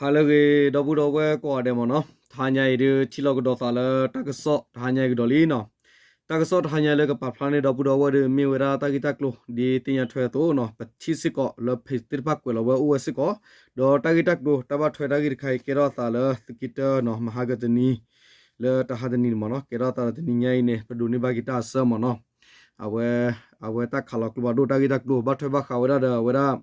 ဟါလၢအဂ့ၤ ဒီပုၢ်ဒီဝဲၢ်ကိးဂၤဒဲးမ့ၢ်နီၤ, တဟါညါအံၤဒုး ထံၣ်လိာ်ကဒီးသးလၢတၢ်ကစီၣ်တဟါညါအံၤကဒီးလံနီၤ. တၢ်ကစီၣ်တဟါညါလၢကပာ်ဖျါန့ၢ်ဒီပုၢ်ဒီဝဲၢ်ဒုး မ့ၢ်ဝဲဒၣ်တၢ်ဂ့ၢ်တၢ်ကျိၤ ဒ်သ့ၣ်ညါထွဲအသိးနီၤ, ပထံၣ်စ့ၢ်ကီးလၢ page သ့ၣ်တဖၣ်ကွဲးလီၤဝဲအိၣ်ဝဲစ့ၢ်ကီး, ဒီးတၢ်ဂ့ၢ်တၢ်ကျိၤ တၢ်ဘၣ်ထွဲတၢ်ဂ့ၢ်တခါအံၤ ကဲထီၣ်အသးလၢသုးက့တၢနီၤ, မဟါကတနံၤ လၢတဟါတနံၤန့ၣ်မ့ၢ်နီၤ, ကဲထီၣ်အသးလၢတနံၤညါအံၤန့ၣ် ပဒိးန့ၢ်ဘၣ်က့ၤတၢ်အဆၢမ့ၢ်နီၤ. အဝဲ အဝဲတၢ်ခးလီၤကျိဖးဒိၣ် တၢ်ဂ့ၢ်တၢ်ကျိၤ ဘၣ်ထွဲဘၣ်ဃးဝဲဒၣ်ဒီးအဝဲဒၣ်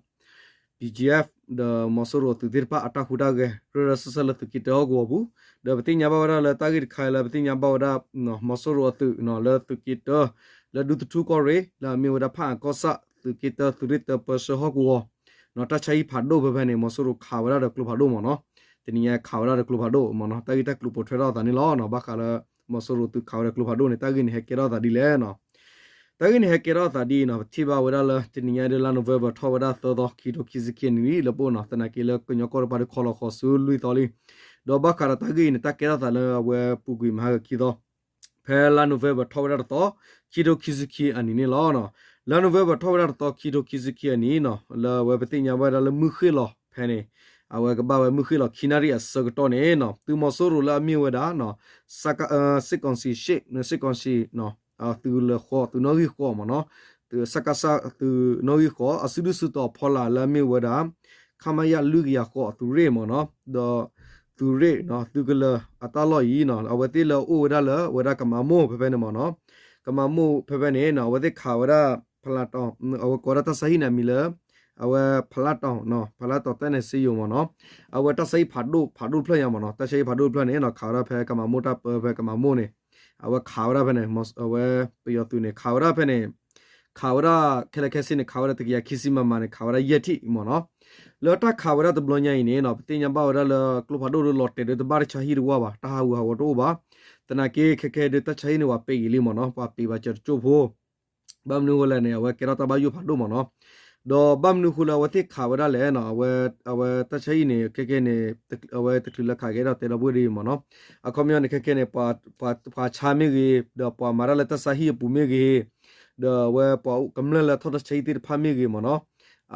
BGF ဒီးမီၤစိရိၤအသုးသ့ၣ်တဖၣ်အတၢ်ဟူးတၢ်ဂဲၤ ရၢရၢစၢ်စၢ်လၢသုးက့တၢဟီၣ်ကဝီၤပူၤ, ဒီးပသ့ၣ်ညါဘၣ်ဝဲဒၣ်လၢတၢ်ဂ့ၢ်တခါလၢပသ့ၣ်ညါဘၣ်ဝဲဒၣ် မီၤစိရိၤအသုးနီၤ လၢသုးက့တၢ လၢဒူသထူကီၢ်ရ့ၣ် လၢအမ့ၢ်ဝဲဒၣ်ဖၣ်အၣ်ကီၢ်ဆၣ်သုးက့တၢ သုးရ့ၣ်တၢပၢဆှၢဟီၣ်ကဝီၤ တၢ်ဆါဟံၣ်ဖးဒိၣ်ဖဲဖဲန့ၣ် မီၤစိရိၤခးဝဲဒၣ်ဒီးကျိဖးဒိၣ်မ့ၢ်နီၤ. တနံၤညါခးဝဲဒၣ်ဒီးကျိဖးဒိၣ်မ့ၢ်နီၤ, တၢ်ဂ့ၢ်တၢ်ကျိၤပိာ်ထွဲထီၣ်အသးန့ၣ်လီၤနီၤ. ဘၣ်ဃးလၢမီၤစိရိၤသုးခးဝဲဒၣ်ကျိဖးဒိၣ်န့ၣ် တၢ်ဂ့ၢ်န့ၣ်ဟဲကဲထီၣ်အသးဒ်လဲၣ်နီၤ. တၢ်ဂ့ၢ်န့ၣ်ဟဲကဲထီၣ်အသးဒ်အံၤနီၤ, ပထံၣ်ဘၣ်ဝဲဒၣ်လၢတနံၤညါဒုး လါ November ထီၣ်ဝဲဒၣ်သၢသီ ခံထိခံဆံခံအနံၣ်လံလၢပအိၣ်နီၤ, သနာ်က့လၢကညီကီၢ်တပၤဒုးခီလီၤဃီၤဆူလွံၢ်သီလံ. ဒီးဘၣ်ဃးဒီးတၢ်ဂ့ၢ်အံၤန့ၣ် တၢ်ကဲထီၣ်သးလၢအဝဲပူၤကွံာ်မဟါကခံသီ ဖဲလါ November ထီၣ်ဝဲဒၣ်တသီ ခံထိခံဆံခံအနံၣ်န့ၣ်လီၤ. လါ November ထီၣ်ဝဲဒၣ်တသီ ခံထိခံဆံခံအနံၣ်နီၤ, လၢအဝဲပသ့ၣ်ညါဘၣ်ဝဲဒၣ်လၢမုၢ်ဃ့ၢ်လီၤဖဲန့ၣ်, အဝဲကဘၣ်ဝဲမုၢ်ဃ့ၢ်လီၤခံနၣ်ရံၣ်အဆၢကတီၢ်န့ၣ်နီၤ, သုးမီၤစိရိၤလၢအမ့ၢ်ဝဲဒၣ် စစ်ကောင်စီ သုးလၢဃီ သုးနီၣ်ဂံၢ်ဃီမ့ၢ်နီၤ, သုး စကစ သုးနီၣ်ဂံၢ်ဃီ အစုဒုၣ်စုတီၤဖီလာ်လၢအမ့ၢ်ဝဲဒၣ် ခမရ လွံၢ်ကယၤဃိးအသုးရ့ၣ်မ့ၢ်နီၤ, ဒီးသုးရ့ၣ် သုးကလၢၤအတၢ်လီၢ်အံၤနီၤ, အဝဲသ့ၣ်လၢအအိၣ်ဝဲဒၣ်လၢအဝဲဒၣ်ကမၤမိၢ်ဖဲဖဲန့ၣ်မ့ၢ်နီၤ, ကမၤမိၢ်ဖဲဖဲန့ၣ်နီၤ, အဝဲသ့ၣ်ခးဝဲဒၣ် ဖလးတီၤ အဝဲကိးဝဲဒၣ်တၢ်ဆါဟံၣ်န့ၣ်အမံၤလၢ အဝဲဖလးတီၤ ဖလးတီၤတၢ်နဲၣ်စ့ယိၤမ့ၢ်နီၤ, အဝဲတၢ်ဆါဟံၣ်ဖးဒိၣ်ဖးဒိၣ်တဖျၢၣ်ညါမ့ၢ်နီၤ, တၢ်ဆါဟံၣ်ဖးဒိၣ်တဖျၢၣ်န့ၣ်နီၤ ခးဝဲဒၣ်ဖဲကမၤမိၢ်တၢ်ပၢ ဖဲကမၤမိၢ်န့ၣ် အဝဲခးဝဲဒၣ်ဖဲန့ၣ်, အဝဲပယီၤသုးန့ၣ် ခးဝဲဒၣ်ဖဲန့ၣ်, ခးဝဲဒၣ်ခဲလၢာ်ခဲဆ့န့ၣ် ခးဝဲဒၣ်တကယၤခံဆံ မမ န့ၣ် ခးဝဲဒၣ်ယဲၢ်ထံၣ်မ့ၢ်နီၤ. လၢတၢ်ခးဝဲဒၣ်တဘျီညါအံၤန့ၣ်နီၤ ပသ့ၣ်ညါဘၣ်ဝဲဒၣ်လၢကျိဖးဒိၣ်ဒုးလီၤတဲာ်ဒုးတဘၣ်တၢ်ဆါဟံၣ်တဝၢဘၣ်, တၢ်ဟးဂူာ်ဟးဂီၤတအိၣ်ဘၣ်, သနာ်က့ခဲခဲဒုးတၢ်ဆါဟံၣ်န့ၣ် ပှၤပံးက့ၤလံမ့ၢ်နီၤ, ပှၤပံးဘၣ်စၢၤတကၠိၢ်ဖိ ဘၣ်မနုၤအဃိလဲၣ်န့ၣ် အဝဲကဲထီၣ်တၢ်ဘၣ်ယိၣ်ဖးဒိၣ်မ့ၢ်နီၤ. ဒီးဘၣ်မနုၤအဃိလၢအဝဲသ့ၣ်ခးဝဲဒၣ်လဲၣ်နီၤ, အဝဲတၢ်ဆါဟံၣ်န့ၣ် ခဲခဲန့ၣ် အဝဲတချုးလၢခးကဲထီၣ်တဲဒီပုၢ်ဝဲၢ်ဒ်အံၤမ့ၢ်နီၤ, အခီပညီန့ၣ် ခဲခဲန့ၣ် ပှၤဆါမ့ၢ်ဂ့ၤ, ဒီးပှၤမၤတၢ်လၢတၢ်ဆါဟံၣ်အပူၤမ့ၢ်ဂ့ၤ, ဒီးအဝဲပှၤကမျၢၢ်လၢထီၣ်တၢ်ဆါဟံၣ်သ့ၣ်တဖၣ်မ့ၢ်ဂ့ၤမ့ၢ်နီၤ,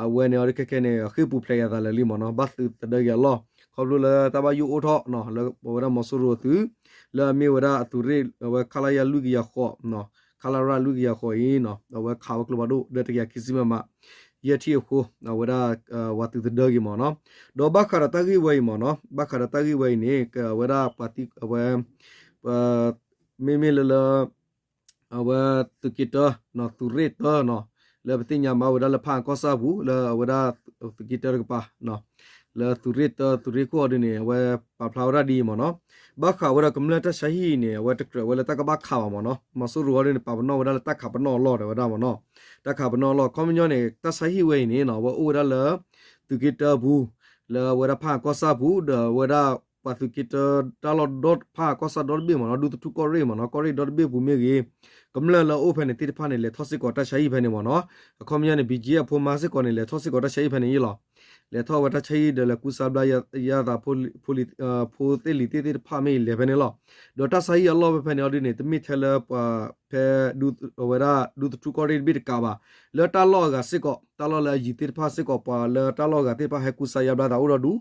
အဝဲန့ၣ်အီၤဒ်ခဲခဲန့ၣ် ဃ့ၢ်ပူၤဖျဲးယၤသးလၢာ်လံမ့ၢ်နီၤ, ဘၣ်သုးသဒၢက့ၤအလီၢ်, ခီဖျိလၢတၢ်ဘၣ်ယိၣ်အိၣ်ထီၣ်နီၤ, လၢအဝဲဒၣ်မီၤစိရိၤအသုး လၢအမ့ၢ်ဝဲဒၣ်အသုးရ့ၣ် အဝဲ ခလရ လွံၢ်ကယၤဃိး ခလရ လွံၢ်ကယၤဃိးအံၤနီၤ, အဝဲခးဝဲကျိဖးဒိၣ်လၢတကယၤခံဆံ မမ ယဲၢ်ထံၣ်အဃိ အဝဲဒၣ် ပှၤသုးသဒၢက့ၤမ့ၢ်နီၤ. ဒီးဘၣ်ဃးဒီးတၢ်ဂ့ၢ်ဝဲအံၤမ့ၢ်နီၤ, ဘၣ်ဃးဒီးတၢ်ဂ့ၢ်ဝဲအံၤန့ၣ် အဝဲဒၣ်ပှၤသံ အဝဲ မ့မ့ၢ်လၢလၢ အဝဲသုးက့တၢ သုးရ့ၣ်တၢနီၤ, လၢပသ့ၣ်ညါမ့ၢ်ဝဲဒၣ်လၢဖၣ်အၣ်ကီၢ်ဆၣ်ပူၤ လၢအဝဲဒၣ်သုးက့တၢတကပၤ လၢသုးရ့ၣ်တၢ သုးရ့ၣ်ခိၣ်အီၤဒ်န့ၣ် အဝဲပာ်ဖျါဝဲဒၣ်ဒ်အံၤမ့ၢ်နီၤ, ဘၣ်ဃးဝဲဒၣ်ကမျၢၢ်တၢ်ဆါဟံၣ်အံၤန့ၣ် အဝဲတကြၢးဝဲလၢတၢ်ကဘၣ်ခးဘၣ်မ့ၢ်နီၤ, မီၤစိရိၤအီၤဒ်န့ၣ် ပာ်ပနီၣ်ဝဲဒၣ်လၢတၢ်ခးပနီၣ်အလီၢ်တဲဝဲဒၣ်မ့ၢ်နီၤ, တၢ်ခးပနီၣ်အလီၢ် ခီပညီန့ၣ် တၢ်ဆါဟံၣ်ဝဲအံၤန့ၣ်နီၤ အဝဲအိၣ်ဝဲဒၣ်လၢ သုးက့တၢပူၤ လၢအဝဲဒၣ်ဖၣ်အၣ်ကီၢ်ဆၣ်ပူၤ ဒီးအဝဲဒၣ်ပှၤသုးက့တၢတၢ်လီၢ်ဒီဖၣ်အၣ်ကီၢ်ဆၣ်ဒီတဘ့ၣ်မ့ၢ်နီၤ, ဒူသထူကီၢ်ရ့ၣ်မ့ၢ်နီၤ, ကီၢ်ရ့ၣ်ဒီတဘ့ၣ်ပူၤမ့ၢ်ဂ့ၤ, ကမျၢၢ်လၢအအိၣ်ဖဲန့ၣ်သ့ၣ်တဖၣ်န့ၣ် လဲၤထီၣ်စ့ၢ်ကီးတၢ်ဆါဟံၣ်ဖဲန့ၣ်မ့ၢ်နီၤ, အခီပညီန့ၣ် BGF အဖိမါစ့ၢ်ကီးန့ၣ် လဲၤထီၣ်စ့ၢ်ကီးတၢ်ဆါဟံၣ်ဖဲန့ၣ်ယ့ၢ်လီၤ, လဲၤထီၣ်ဝဲတၢ်ဆါဟံၣ်ဒီးလဲၤကူစါဘျါယသးဖိသ့ၣ်လံၤသ့ၣ်တဖၣ်မ့ၢ်ဂ့ၤ လဲၤဖဲန့ၣ်လီၤ, ဒီးတၢ်ဆါဟံၣ်အလီၢ်ဖဲဖဲန့ၣ်အီၤဒ်န့ၣ် တမ့ၢ်ထဲလၢပှၤဖဲ အဝဲဒၣ်ဒူသထူကီၢ်ရ့ၣ်တဘ့ၣ်တကးဘၣ်, လၢတၢ်လီၢ်အဂၤစ့ၢ်ကီး တၢ်လီၢ်လၢအယံၤသ့ၣ်တဖၣ်စ့ၢ်ကီး ပှၤလၢတၢ်လီၢ်အဂၤသ့ၣ်တဖၣ်ဟဲကူစါယါဘျါသးအိၣ်ဒီးဒူ,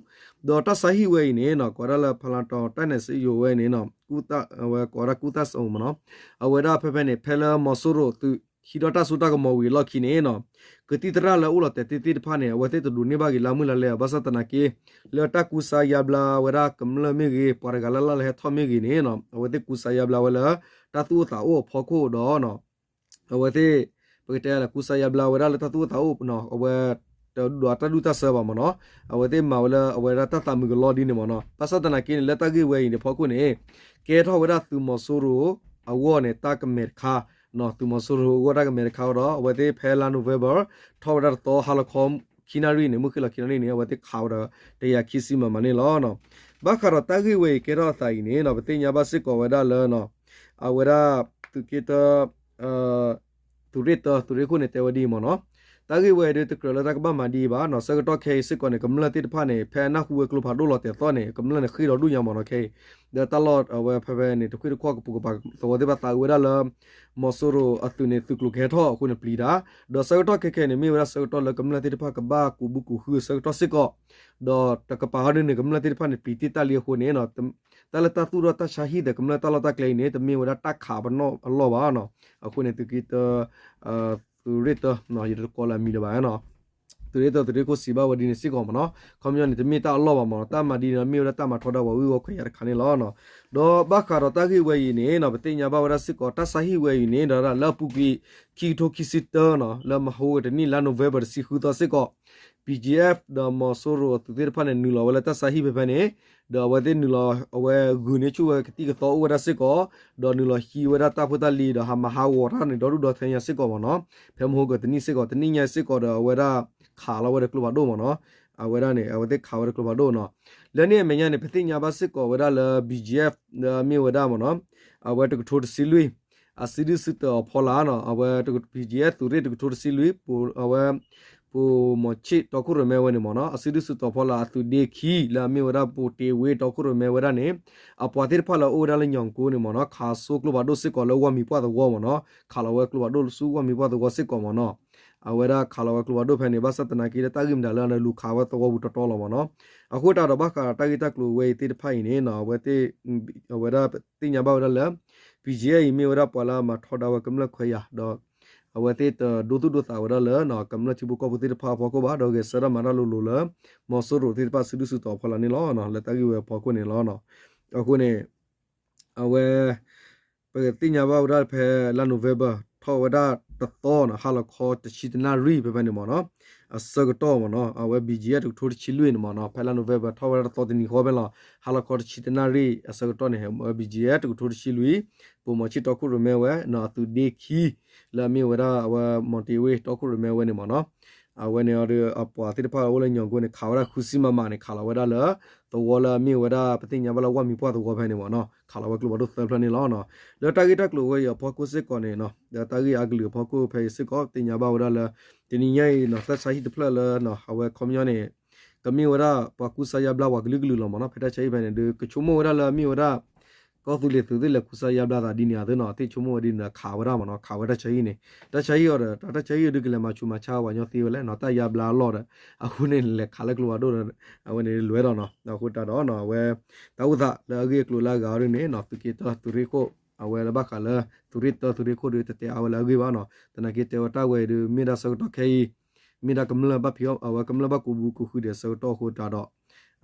ဒီးတၢ်ဆါဟံၣ်ဝဲအံၤန့ၣ်နီၤ ကိးဝဲဒၣ်လၢဖလၤတီၤတၢ်နဲၣ်စ့ယိၤဝဲအံၤန့ၣ်နီၤ, ဝဲကိးဝဲဒၣ်ကူသၣ်စ့မ့ၢ်နီၤ, အဝဲဒၣ်ဖဲဖဲန့ၣ် ဖဲလၢမီၤစိရိၤသုးဟံးထီၣ်တၢ်စိတၢ်ကမီၤဝံၤအလီၢ်ခံန့ၣ်နီၤ, ကသံၣ်သရၣ်လၢအိၣ်လီၤတဲာ်သ့ၣ်သ့ၣ်တဖၣ်န့ၣ် အဝဲသ့ၣ်တဒိးန့ၢ်ဘၣ်က့ၤလၢမုၢ်လၢ်လဲၣ် ဘၣ်ဆၣ်သနာ်က့ လၢတၢ်ကူစါယါဘျါဝဲဒၣ်ကမျၢၢ်မ့ၢ်ဂ့ၤ ပှၤတဂၤလၢ်လၢ်လၢဟဲထီၣ်မ့ၢ်ဂ့ၤန့ၣ်နီၤ အဝဲသ့ၣ်ကူစါယါဘျါဝဲလၢ တၢ်သူၣ်အိၣ်သးအိၣ်အဖီခိၣ်ဒီး အဝဲသ့ၣ် ပကတဲလၢကူစါယါဘျါဝဲဒၣ်လၢတၢ်သူၣ်အိၣ်သးအိၣ်နီၤ အဝဲ တဒိးတၢ်ဒူၣ်တၢ်ဆၢဘၣ်မ့ၢ်နီၤ, အဝဲသ့ၣ်မၤဝဲလၢအဝဲဒၣ်တၢ်သးမုာ်ကလီဒ်န့ၣ်မ့ၢ်နီၤ, ဘၣ်ဆၣ်သနာ်က့န့ၣ် လၢတၢ်ဂ့ၢ်ဝဲအံၤန့ၣ်ဖီခိၣ်န့ၣ် ကဲထီၣ်ဝဲဒၣ်သုးမီၤစိရိၤအဂီၢ်န့ၣ် တၢ်ကမဲာ်တခါ သုးမီၤစိရိၤအဂီၢ်တၢ်ကမဲာ်တခါဒီး အဝဲသ့ၣ်ဖဲလါ November ထီၣ်ဝဲဒၣ်တသီဟါလီၤခီ ခံနၣ်ရံၣ်န့ၣ် မုၢ်ဃ့ၢ်လီၤခံနၣ်ရံၣ်န့ၣ် အဝဲသ့ၣ်ခးဝဲဒီး တကယၤခံဆံ မမ န့ၣ်လီၤ. ဘၣ်ဃးဒီးတၢ်ဂ့ၢ်ဝဲအံၤကဲထီၣ်အသးအံၤန့ၣ် ပသ့ၣ်ညါဘၣ်စ့ၢ်ကီးဝဲဒၣ်လၢ အဝဲဒၣ်သုးက့တၢ သုးရ့ၣ်တၢ သုးရ့ၣ်ခိၣ်န့ၣ် တဲဝဲဒ်အံၤမ့ၢ်နီၤ, တၢ်ဂ့ၢ်ဝဲအံၤဒုးတကြၢးလၢတၢ်ကဘၣ်မၤဒ်အံၤဘၣ်နီၤ, ဆၢကတီၢ်ခဲအံၤစ့ၢ်ကီးန့ၣ် ကမျၢၢ်သ့ၣ်တဖၣ်န့ၣ် ဖဲအနၢ်ဟူဝဲကျိဖးဒိၣ်လီၤတဲာ်သီၣ်န့ၣ် ကမျၢၢ်န့ၣ်ဃ့ၢ်ဒီးဒူၣ်ညါမ့ၢ်နီၤခဲအံၤ, ဒီးတၢ်လီၢ်အဝဲဖဲဖဲန့ၣ် တခွံတခီၣ်ကပူၤကပၤသဝီသ့ၣ်တဖၣ်သးဝံၤဝဲဒၣ်လၢ မီၤစိရိၤအသုးန့ၣ် သုးကျိၤကဟဲထီၣ်အဃိန့ၣ်ပျံၤတၢ်, ဒီးဆၢကတီၢ်ခဲခဲန့ၣ် မ့ၢ်ဝဲဒၣ်ဆၢကတီၢ်လၢကမျၢၢ်သ့ၣ်တဖၣ်ကဘၣ်ကူးဘုကူးဟုအဆၢကတီၢ်စ့ၢ်ကီး, ဒီးတကပၤဟီဒုန့ၣ် ကမျၢၢ်သ့ၣ်တဖၣ်န့ၣ် ပျံၤတ့ၢ်တၢ်လံအဃိန့ၣ် တၢ်လၢတၢ်သူၣ်ထီၣ်တၢ်ဆါဟံၣ်ဒီးကမျၢၢ်တၢ်လီၢ်တၢ်ကျဲအံၤန့ၣ် တမ့ၢ်ဝဲဒၣ်တၢ်ခးပနီၣ်အလီၢ်ဘၣ်နီၤ, အဃိန့ၣ် သုးက့တၢ သုးရ့ၣ်တၢ ယတကိးလၢအမံၤလၢၤဘၣ်နီၤ, သုးရ့ၣ်တၢ သုးရ့ၣ်ခိၣ်စံးဘၣ်ဝဲဒ်န့ၣ်စ့ၢ်ကီးမ့ၢ်နီၤ, ခီပညီန့ၣ် တမ့ၢ်တၢ်အလီၢ်ဘၣ်မ့ၢ်နီၤ, တၢ်မၤဒ်န့ၣ်ဒီးမ့ၢ်ဝဲဒၣ်တၢ်မၤထီဒါပှၤဂုၢ်ဂီၢ်ခွဲးယာ်တခါန့ၣ်လီၤ. ဒီးဘၣ်ဃးဒီးတၢ်ဂ့ၢ်ဝဲအံၤန့ၣ်နီၤ ပသ့ၣ်ညါဘၣ်ဝဲဒၣ်စ့ၢ်ကီး တၢ်ဆါဟံၣ်ဝဲအံၤန့ၣ် ဒီးလၢအပူၤကွံာ် ခံကထိခံဆံတၢနီၤ လၢမဟါဝဲတနံၣ်လါ November တဆံဃုသီစ့ၢ်ကီး BGF ဒီးမီၤစိရိၤအသုးသ့ၣ်တဖၣ်န့ၣ် နုာ်လီၤဝဲလၢတၢ်ဆါဟံၣ်ဖဲဖဲန့ၣ်, ဒီးအဝဲသ့ၣ်နုာ်လီၤ အဝဲဂုာ်န့ၢ်ဆူၣ်ဝဲကသံၣ်ကသီအိၣ်ဝဲဒၣ်စ့ၢ်ကီး, ဒီးနုာ်လီၤဟံးဝဲဒၣ်တၢ်ဖိတၢ်လံၤဒီးဟးမၤဟးဂီၤတၢ်န့ၣ် ဒီဒူၣ်ဒီထၢညါစ့ၢ်ကီးမ့ၢ်နီၤ, ဖဲမဟါကတနံၣ်စ့ၢ်ကီး တနံၣ်ညါစ့ၢ်ကီးဒီးအဝဲဒၣ် ခးလီၤဝဲဒီးကျိဖးဒိၣ်မ့ၢ်နီၤ, အဝဲဒၣ်န့ၣ် အဝဲသ့ၣ်ခးဝဲဒီးကျိဖးဒိၣ်နီၤ, လၢန့ၣ်အမဲာ်ညါန့ၣ် ပသ့ၣ်ညါဘၣ်စ့ၢ်ကီးဝဲဒၣ်လၢ BGF လၢအမ့ၢ်ဝဲဒၣ်မ့ၢ်နီၤ, အဝဲတကထိတဆံလွံၢ် အစုဒုၣ်စုတီၤအဖီလာ်နီၤ, အဝဲ BGF သုးရ့ၣ်တကထိတဆံလွံၢ် အဝဲ ပိာ်မီၤဆ့ၣ်တီခိၣ်ရိၣ်မဲဝဲန့ၣ်မ့ၢ်နီၤ, အစုဒုၣ်စုတီၤဖီလာ်အသုးဒ့ခံ လၢအမ့ၢ်ဝဲဒၣ်ပိာ်တ့ဝ့တီခိၣ်ရိၣ်မဲဝဲဒၣ်န့ၣ်, အပှၤသ့ၣ်တဖၣ်လၢအအိၣ်ဝဲဒၣ်လၢညီၣ်ကိန့ၣ်မ့ၢ်နီၤ ခးစိကျိဖးဒိၣ်စ့ၢ်ကီးလၢဝၢ်မံၤပှၢ်သဝီမ့ၢ်နီၤ, ခးလီၤဝဲကျိဖးဒိၣ်ဆူဝၢ်မံၤပှၢ်သဝီစ့ၢ်ကီးမ့ၢ်နီၤ, အဝဲဒၣ်ခးလီၤဝဲကျိဖးဒိၣ်ဖဲန့ၣ် ဘၣ်ဆၣ်သနာ်က့လၢတၢ်ဂ့ၢ်မတၤလၢအလူၤခးဝဲသဝီပူၤတီတီလီၤမ့ၢ်နီၤ, အဃိတၢ်ဒီးဘၣ်ဃးတၢ်ဂ့ၢ်တၢ်ကျိၤဝဲအံၤသ့ၣ်တဖၣ်အံၤန့ၣ် အဝဲသ့ၣ် အဝဲဒၣ်သ့ၣ်ညါဘၣ်ဝဲဒၣ်လၢ BGF အံၤမ့ၢ်ဝဲဒၣ်ပှၤလၢအမၤထီဒါဝဲကမျၢၢ်ခွဲးယာ် ဒီး အဝဲသ့ၣ်တဒိသူၣ်ဒိသးဝဲဒၣ်လၢ ကမျၢၢ်ထံဖိကီၢ်ဖိသ့ၣ်တဖၣ်အဖီခိၣ်ဘၣ် ဒီးဂဲၤဆၢထၢၣ်မၤတၢ်လိၤလိၤလၢ မီၤစိရိၤသ့ၣ်တဖၣ်စုဒုၣ်စုတီၤအဖီလာ်န့ၣ်လီၤ. လၢတၢ်ဂ့ၢ်ဝဲအဖီခိၣ်န့ၣ်လီၤ. အဃိန့ၣ် အဝဲ ပသ့ၣ်ညါဘၣ်ဝဲဒၣ်ဖဲလါ November ထီၣ်ဝဲဒၣ်တသီနီၤ ဟါလီၤခီတဆံတနၣ်ရံၣ်ဖဲဖဲန့ၣ်မ့ၢ်နီၤ အဆၢကတီၢ်မ့ၢ်နီၤ အဝဲ BGF တကထိတဆံလွံၢ်န့ၣ်မ့ၢ်နီၤ ဖဲလါ November ထီၣ်ဝဲဒၣ်တသီတနံၤဃီဖဲလီၤ ဟါလီၤခီတဆံတနၣ်ရံၣ်အဆၢကတီၢ်န့ၣ် အဝဲ BGF တကထိတဆံလွံၢ် ပိာ်မီၤဆ့ၣ်တီခိၣ်ရိၣ်မဲဝဲနီၤ အသုးဒ့ခံ လၢအမ့ၢ်ဝဲဒၣ်အဝဲ မီၤတ့ဝ့တီခိၣ်ရိၣ်မဲဝဲန့ၣ်မ့ၢ်နီၤ အဝဲန့ၣ်ဒီးအပှၤသ့ၣ်တဖၣ်အိၣ်လၢညီၣ်ကိန့ၣ် ခးဝဲဒၣ်ဃုဆံ MM န့ၣ် ခးလီၤဝဲဒၣ်လၢ သဝီလၢအမ့ၢ်ဝဲဒၣ် ပသ့ၣ်ညါဘၣ်လၢဝၢ်မံၤပှၢ်သဝီဖဲန့ၣ်မ့ၢ်နီၤ ခးလီၤဝဲကျိဖးဒိၣ်သၢဖျၢၣ်န့ၣ်လီၤ. လၢတၢ်ဂ့ၢ်တၢ်ကျိၤဝဲအံၤအဖီခိၣ်စ့ၢ်ကီးန့ၣ် လၢတၢ်ဂ့ၢ်အကလုာ်အဖီခိၣ်ဖဲအံၤစ့ၢ်ကီး သ့ၣ်ညါဘၣ်ဝဲဒၣ်လၢ တနံၤညါအံၤနီၤ တၢ်ဆါဟံၣ်တဖျၢၣ်လၢ အဝဲခီပညီန့ၣ် ကမ့ၢ်ဝဲဒၣ်ပှၤကူစါယါဘျါပှၤကလုာ်ကလုာ်လီၤမ့ၢ်နီၤ ဖဲတၢ်ဆါဟံၣ်ဖဲန့ၣ်ဒီး ကဆိကမိၣ်ဝဲဒၣ်လၢအမ့ၢ်ဝဲဒၣ် ကီၢ်သူလ့ၤသုးသ့ၣ်လဲၤကူစါယါဘျါသးဒ်န့ၣ်အသိးနီၤ သ့ၣ်ဆိကမိၣ်ဝဲဒ်န့ၣ်ဒီးခးဝဲဒၣ်မ့ၢ်နီၤ ခးဝဲတၢ်ဆါဟံၣ်န့ၣ် တၢ်ဆါဟံၣ်အီၤဒီး တၢ်ဆါဟံၣ်အီၤဒုးကလဲၤမၤဆူးမၤဆါပှၤညီသ့ဝဲလဲၣ်နီၤ တၢ်ယါဘျါအလီၢ်ဒီး အဃိန့ၣ် လဲၤခးလၢကျိဖးဒိၣ်ဒီး အဝဲန့ၣ်လွဲၤဒီးနီၤ အဃိတၢ်ဒီးနီၤ အဝဲ တၢ်အိၣ်သးလၢအဂ့ၢ်အကျိၤလၢအဂၤအီၤဒ်န့ၣ်နီၤ သုးက့တၢ သုးရ့ၣ်ခိၣ် အဝဲလၢဘၣ်ဃးလၢ သုးရ့ၣ်တၢ သုးရ့ၣ်ခိၣ်ဒီး တတဲအါဝဲလၢအဂ့ၢ်ဘၣ်နီၤ သနာ်က့တဲဝဲတၢ်ဝဲအံၤဒီး မ့ၢ်ဒၣ်ဆၢကတီၢ်ခဲအံၤ မ့ၢ်ဒၣ်ကမျၢၢ်ဘၣ်ဖံးအီၣ် အဝဲကမျၢၢ်ဘၣ်ကူးဘုကူးဟုဒီးဆၢကတီၢ်အဃိတၢ်ဒီး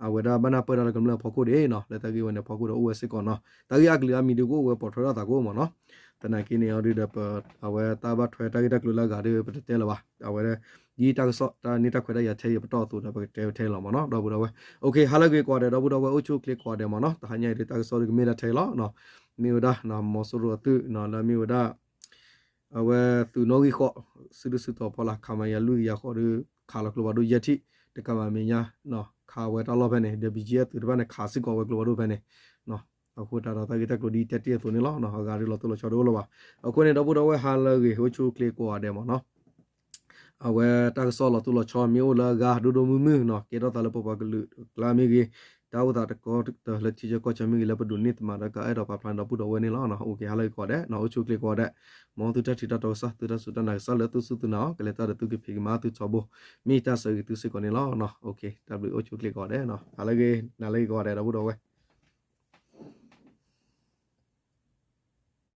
အဝဲဒၣ်ဘၣ်နၢ်ပၢၢ်တၢ်လၢကမျၢၢ်အဖီခိၣ်ဒၣ်နီၤ လၢတၢ်ဂ့ၢ်ဝဲန့ၣ်အဖီခိၣ်ဒီးအိၣ်ဝဲစ့ၢ်ကီးနီၤ တၢ်ဂ့ၢ်အကလုာ်အါမံၤဒုးကအိၣ်ဝဲပိာ်ထွဲထီၣ်သးကအိၣ်မ့ၢ်နီၤ သနာ်က့န့ၣ်အီၤဒုးဒီး အဝဲတၢ်ဘၣ်ထွဲတၢ်ဂ့ၢ်တၢ်ကျိၤလၢအဂၤဒီး ပတတဲလၢၤဘၣ် အဝဲ ဒ်တၢ်ကစီၣ်တၢ်န့ၢ်တၢ်ခွဲးတၢ်ယာ်ထဲအံၤပတီၢ်အသိးဒီး ပကတဲဝဲထဲလီၤမ့ၢ်နီၤ ဒီပုၢ်ဒီဝဲၢ် OK ဟါလၢအဂ့ၤကိးဂၤဒဲး ဒီပုၢ်ဒီဝဲၢ်အိၣ်ဆူၣ်အိၣ်ချ့ကိးဂၤဒဲးမ့ၢ်နီၤ တဟါညါအံၤဒုးတၢ်ကစီၣ်ဒုးကမ့ၢ်ဒၣ်ထဲအံၤလီၤ မ့ၢ်ဝဲဒၣ် မီၤစိရိၤအသုး လၢအမ့ၢ်ဝဲဒၣ် အဝဲသုးနီၣ်ဂံၢ်ဃီ စုဒုၣ်စုတီၤဖီလာ် ခမရ လွံၢ်ကယၤဃိးဒီး ခးလီၤကျိဖးဒိၣ်ယဲၢ်ထံၣ် တကးဘၣ်မဲာ်ညါ ခးဝဲတၢ်လီၢ်ဖဲန့ၣ် ဒီး BGF သုးတဖၣ်န့ၣ် ခးစ့ၢ်ကီးဝဲကျိဖးဒိၣ်ဖဲန့ၣ် အဃိတၢ်ဒီးတၢ်ဂ့ၢ်တၢ်ကျိၤဒ်တဲတ့ၢ်အသိးန့ၣ်လီၤ အဂၤဒုးလီၤတိၢ်လီၤဆီဒုးအိၣ်လၢၤဘၣ် အဃိန့ၣ် ဒီပုၢ်ဒီဝဲၢ်ဟါလၢအဂ့ၤ အိၣ်ဆူၣ်အိၣ်ချ့ကိးဂၤဒဲးမ့ၢ်နီၤ အဝဲတၢ်ကစီၣ်လီၤတိၢ်လီၤဆီမ့ၢ်အိၣ်လၢအဂၤဒိၣ်ဒိၣ်မုၢ်မုၢ်နီၤ ကဲထီၣ်သးလၢပပှၤကလုာ်အကျါမ့ၢ်ဂ့ၤ တၢ်အိၣ်သးတကီတၢၢ်လၢထံဆၢကီၢ်ဆၢမ့ၢ်ဂ့ၤ လၢပဒိးန့ၢ်သမါဒီးကအဲၣ်ဒိးပာ်ဖျါန့ၢ်ဒီပုၢ်ဒီဝဲၢ်န့ၣ်လီၤ. OK ဟါလၢအဂ့ၤကိးဂၤဒဲး အိၣ်ဆူၣ်အိၣ်ချ့ကိးဂၤဒဲး မ်သုတၢ်ထံၣ်တၢ်တီကစၢ် သုတၢ်စူၢ်တၢ်နာ်ကစၢ်လၢသုစူၢ်သုနာ်အီၤ ကလဲၤတၢ်ဒီးသုကဖံးကမၤသုထီဘိ မ့ၢ်တၢ်ဆၢဂ့ၤသုစ့ၢ်ကီးန့ၣ်လီၤ. OK တၢ်ဘျုးအိၣ်ဆူၣ်အိၣ်ချ့ကိးဂၤဒဲး ဟါလၢအဂ့ၤ နၤလၢအဂ့ၤကိးဂၤဒဲး ဒီပုၢ်ဒီဝဲၢ်